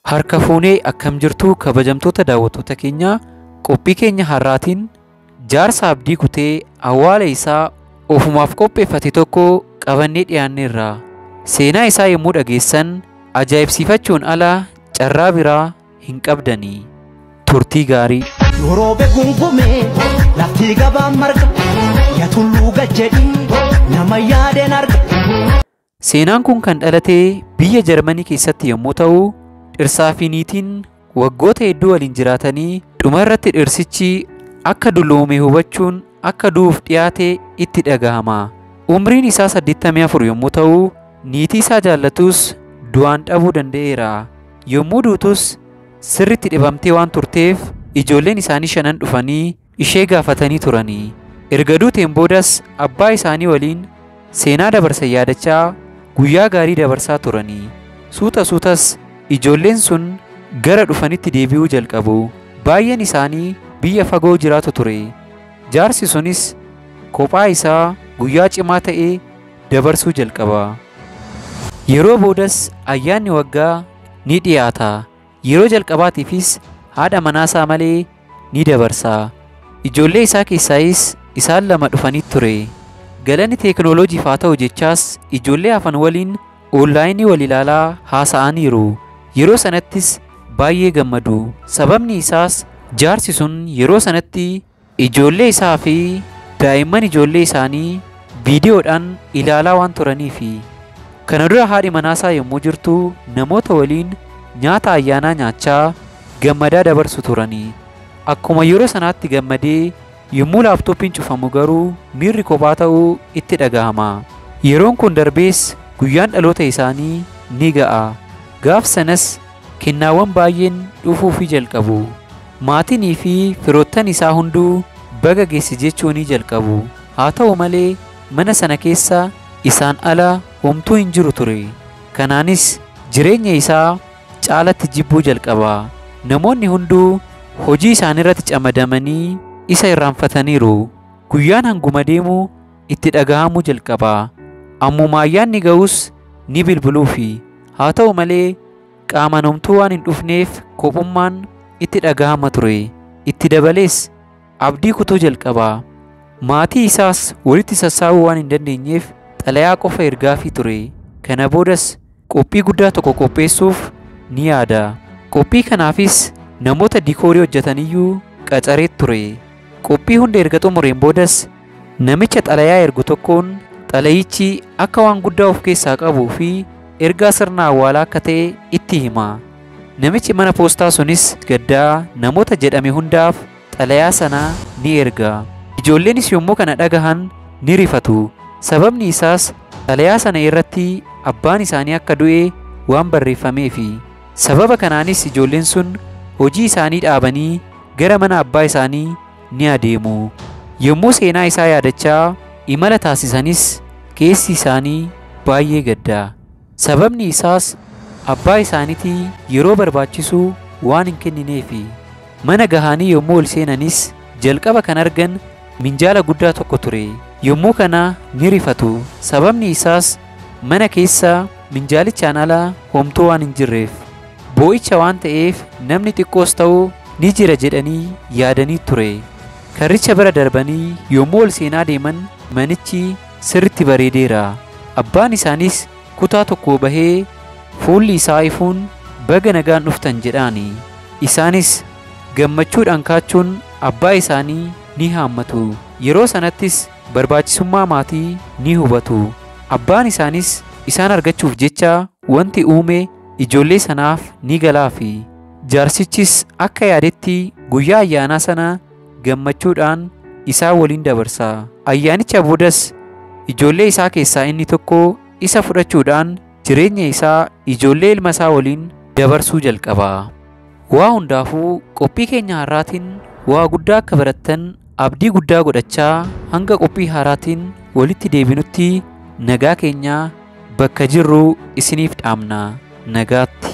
Harka fuunee akkam jirtu kabajamtoota daawwattoota keenyaa, qophii keenya har'aatiin jaarsa abdii kutee awwaala isaa ofumaaf qopheeffate tokko qabannee dhiyaanneerra. Seenaa isaa yommuu dhageessan ajaa'ibsiifachuun ala carraa biraa hin qabdanii. Turtii gaarii. Yoroobe gungume lafti gabaan marga yaa tulluu gad jedhi nama yaadeen arga. Seenaan kun kan dhalate biyya Jarmanii keessatti yommuu ta'u, dhirsaa fi niitiin waggoota hedduu waliin jiraatanii dhuma irratti dhirsichi akka dulloome hubachuun akka du'uuf dhiyaate itti dhagahama. Umriin isaa 84 yommuu ta'u, niitii isaa jaallatus du'aan dhabuu danda'eera. Yommuu duutus sirriitti dhibamtee waan turteef ijoolleen isaanii shanan dhufanii ishee gaafatanii turanii. Erga duuteen boodas abbaa isaanii waliin seenaa dabarsan yaadachaa guyyaa gaarii dabarsaa turanii. Suuta suutas ijoolleen sun gara dhufanitti deebi'uu jalqabu. Baay'een isaanii biyya fagoo jiraatu ture. Jaarsi sunis kophaa isaa guyyaa cimaa ta'e dabarsuu jalqaba. Yeroo boodas ayyaanni waggaa ni dhiyaata. Yeroo jalqabaatiifis haadha manaasaa malee ni dabarsa. Ijoollee isaa keessaayis isaan lama dhufanii ture. Galanni teekinooloojiif haa ta'u jechaas ijoollee hafan waliin oonlaayinii wal ilaalaa haasa'aniiru. Yeroo sanattis baay'ee gammadu. Sababni isaas jaarsi sun yeroo sanatti ijoollee isaa fi daa'imman ijoollee isaanii viidiyoodhaan ilaalaa waan turaniifi. Kana dura haadhi manaasaa yommuu jirtu namoota waliin nyaata ayyaanaa nyaachaa gammadaa dabarsu turanii. Akkuma yeroo sanaatti gammadee yommuu laaptooppiin cufamu garuu miirri kophaa ta'uu itti dhagahama. Yeroon kun darbees guyyaan dhaloota isaanii ni ga'a. Gaaf sanas kennaawwan baay'een dhufuufii jalqabu. Maatinii fi firoottan isaa hunduu baga geesse jechuu ni jalqabu. Haa ta'u malee mana sana keessa isaan ala homtuu hin jiru ture. Kanaanis jireenya isaa caalatti jibbuu jalqaba. Namoonni hunduu hojii isaaniirratti camadamanii isa irraanfataniiru. Guyyaan hanguma deemu itti dhagahamuu jalqaba. Ammuma ayyaanni ga'us ni bilbiluufi. Haa ta'u malee qaamaan homtuu waan hin dhufneef kophummaan itti dhagahama ture. Itti dabalees abdii kutuu jalqaba. Maatii isaas walitti sassaabuu waan hin dandeenyeef xalayaa qofa ergaafii ture. Kana boodas qophii guddaa tokko qopheessuuf ni yaada. Qophii kanaafis namoota diikoorii hojjetaniyyuu qacaree ture. Qophii hunda erga xumureen boodas namicha xalayaa ergu tokkoon xalayichi akka waan guddaa of keessaa qabuu fi ergaa sirna awwaalaa akka ta'e itti hima. Namichi mana poostaa sunis gaddaa namoota jedhame hundaaf xalayaa sana ni erga. Ijoolleenis yommuu kana dhagahan ni rifatu. Sababni isaas xalayaa sana irratti abbaan isaanii akka du'e waan barreeffameefi. Sababa kanaanis ijoolleen sun hojii isaanii dhaabanii gara mana abbaa isaanii ni adeemu. Yommuu seenaa isaa yaadachaa imala taasisanis keessi isaanii baay'ee gadda. Sababni isaas abbaa isaaniitii yeroo barbaachisu waan hin kennineefi. Mana gahanii yommuu ol seenanis jalqaba kan argan minjaala guddaa tokko ture. Yommuu kana ni rifatu. Sababni isaas mana keessa minjaalichaan ala homtuu waan hin jirreef. Boo'icha waan ta'eef namni xiqqoos ta'u ni jira jedhanii yaadanii ture. Karricha bira darbanii yommuu ol seenaa deeman manichi sirriitti bareedeera. Abbaan isaanis kutaa tokko bahee fuulli isaa ifuun baga nagaan dhuftan jedhaani. Isaanis gammachuudhaan kaachuun abbaa isaanii ni haammatu. Yeroo sanattis barbaachisummaa maatii ni hubatu. Abbaan isaanis isaan argachuuf jecha wanti uume ijoollee sanaaf ni galaafi. Jaarsichis akka yaadetti guyyaa ayyaanaa sana gammachuudhaan isaan waliin dabarsa. Ayyaanicha boodas ijoollee isaa keessaa inni tokko isa fudhachuudhaan jireenya isaa ijoollee ilma isaa waliin dabarsuu jalqaba. Waa hundaafuu qophii keenya har'aatiin waa guddaa akka barattan abdii guddaa godhachaa hanga qophii haaraatiin walitti deebinutti nagaa keenya bakka jirru isiniif dhaamna. Nagaatti.